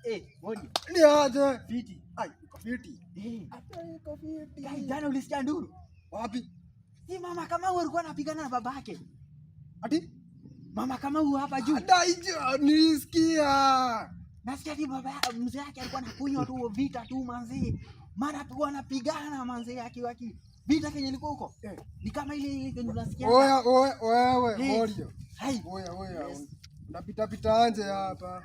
Eh, Modi. Ni aje? Fiti. Ai, uko fiti. Eh. Hata iko fiti. Kai, jana ulisikia nduru? Wapi? Si mama Kamau alikuwa anapigana na babake. Ati? Mama Kamau hapa juu. Hata hicho nilisikia. Nasikia ati baba mzee yake alikuwa anakunywa tu vita tu manzi. Mara tu wanapigana manzi yake waki. Vita kenye ilikuwa huko. Eh. Ni kama ile ile kenye unasikia. Oya, oya, wewe, Eh. Morio. Hai. Oya, oya. Yes. Unapita pita anje hapa.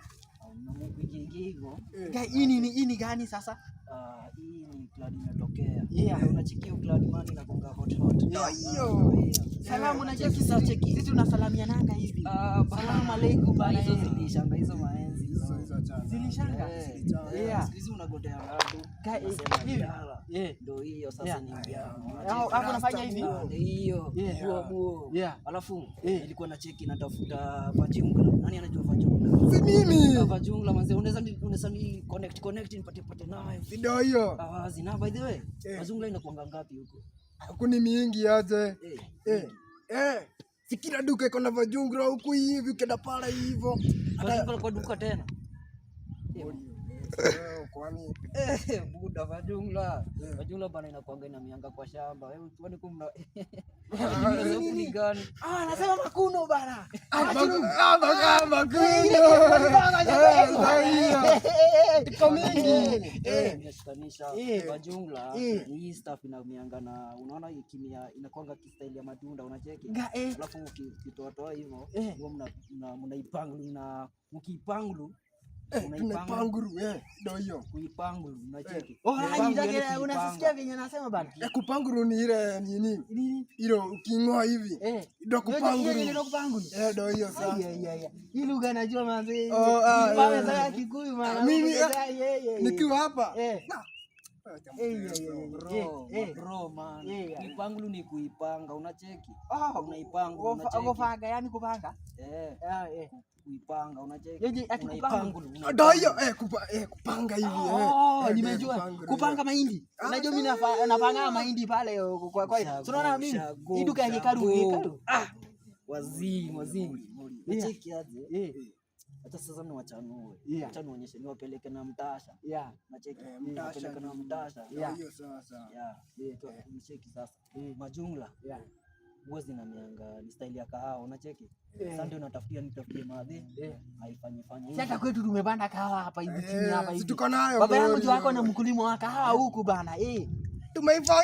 Hivyo. Eh. Kai, hii ni gani sasa? Ah, hii ni cloud imetokea. Yeah. Eh, unachikia cloud man inagonga hot hot. Ndio hiyo. Salamu, unajua Cheki sisi sasa, cheki. Sisi tunasalamiananga hivi. Ah, bana. Salamu alaikum bana. Hizo zilishanga, hizo maenzi Hizo hizo. hizo achana. Zilishanga. Eh, Zilichanga. eh, Yeah. siku hizi unagotea watu. Kai, Unasema hivi. yala. Yeah. Ndio hiyo sasa Yeah. ni ingia. Hapo hapo unafanya hivi. Ah, ndio hiyo. Yeah. Buo buo. Yeah. Alafu Yeah. nilikuwa na cheki natafuta Vajungla. Nani anajua Vajungla? Si mimi. Ah, Vajungla manze, unaweza ni connect connect nipate pate nayo. Si ndio hiyo. Ah, wazi. Na by the way, Eh. Vajungla inakuanga ngapi huko? Huku ni mingi aje. Eh. Eh. Eh. Si kila duka iko na vajungra huku hivi, ukienda pale hivyo. Vajungla kwa duka tena. Eh, Eh, kwani Eh, buda Vajungla. Yeah. Vajungla bana inakuanga inamianga kwa shamba. Wewe kwani kumna Nini? ni gani? Ah, anasema makuno bana. Ah, ah, makuno. Eh, ndio hiyo. Iko mingi. Eh, nimeshikanisha Eh. Vajungla Eh. ni hii stuff inamianga na unaona ikimia inakuanga kistaili ya matunda, unacheki. Ga eh. Alafu ukitoa hivyo Eh. huwa mnaipanglu na mkiipanglu Eh, unaipanglu tunaipanguru, eh, ndio hiyo. Kuipanglu, unacheki. Oh, Kuipanglu hai, yani unasikia kuipanga. venye nasema bana. Eh, kupanguru ni ile nini? Nini? Ile uking'oa hivi. Eh. Ndio Hiyo kupanguru. ndio kupanguru. Eh, ndio hiyo sasa. Ai, ai, ai. Hii lugha najua manze. Oh, ah, Pale eh. za Kikuyu maana. Ah, mimi, eh. Nikiwa hapa. Eh. Na. Eh, eh, eh, Bro, eh, eh. bro man. Eh, Kuipanglu ni kuipanga, unacheki. Ah, Unaipanga, unacheki. Kufanga yani kupanga. Eh, Ah, eh. kuipanga, unacheki. Yeje, ati kupangulu. Unaipangulu. Ndio hiyo, eh, kupanga hivi, eh. Oh, Eh, nimejua. kupanguru, Kupanga eh. mahindi. Ah, Unajua mimi napanga mahindi pale kwa Shago, tunaona mimi. shago, Hii duka ya hekalu, shago. hekalu. Ah, wazimu, wazimu. Yeah. Nacheki aje? Eh. Hata sasa niwachanue. Yeah. Acha nionyeshe, niwapeleke na mtasha. Yeah. Nacheki. Eh, mtasha Niwapeleke na mtasha. Ndio Yeah. hiyo sasa. Yeah. Yeah. Mcheki sasa. Majungla huwa zinamianga ni style ya kahawa, unacheki. Eh. Sasa ndio natafutia nitafutie madhe. Eh. Haifanye fanye. Si hata kwetu tumepanda kahawa hapa hivi chini Eh, hapa si hivi. tuko nayo. Baba yangu Mori. tu wako na mkulima wa kahawa huku bana. Eh. Tumeifanya.